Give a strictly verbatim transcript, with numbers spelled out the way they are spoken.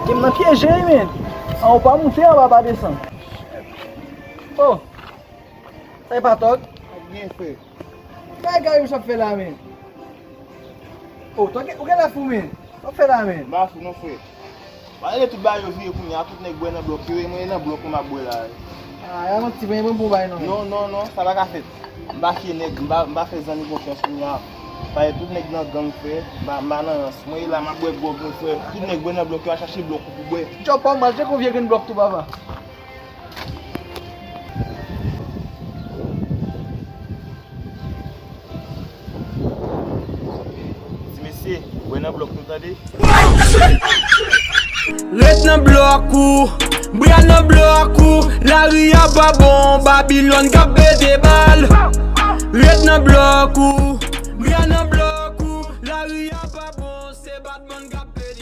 Gen m nan pyeje wi, men. An, ou pa moute anba, pa desann. Oh! Sa e pa tòg? Ak gen fè. Bagay ou ap fè la, men. Oh, tòg, ou gen la fou, men. Sa w ap fè la, men. M pa fou non, frè. Pale tout bagay yo vire kounye a, tout nèg bwè nan blòk yo, e mwen e nan blòk mwen m ap bwè la. Ah, y a manti, men bon, bon bagay non. Non, non, non, sa pa ka fèt. M pa fye nèg, m pa, m pa fè zanmi konfyans kounye a. Pale tout nèg nan gang, frè, m pa, m pa nan rans. Mwen e la, m ap bwè gwòg mwen, frè. Tout nèg bwè nan blòk yo, al chache blòk ou pou bwè. Djòb pa w mal, se konvye grenn blòk tou, papa. Ti mesye, bwè nan blòk nou, tande. Ret nan blòk ou, bwè nan blòk ou, lari a pa bon, Babilòn k ap pete bal. Ret nan blòk ou, bwè nan blòk ou, lari a pa bon, se Batman k ap pete.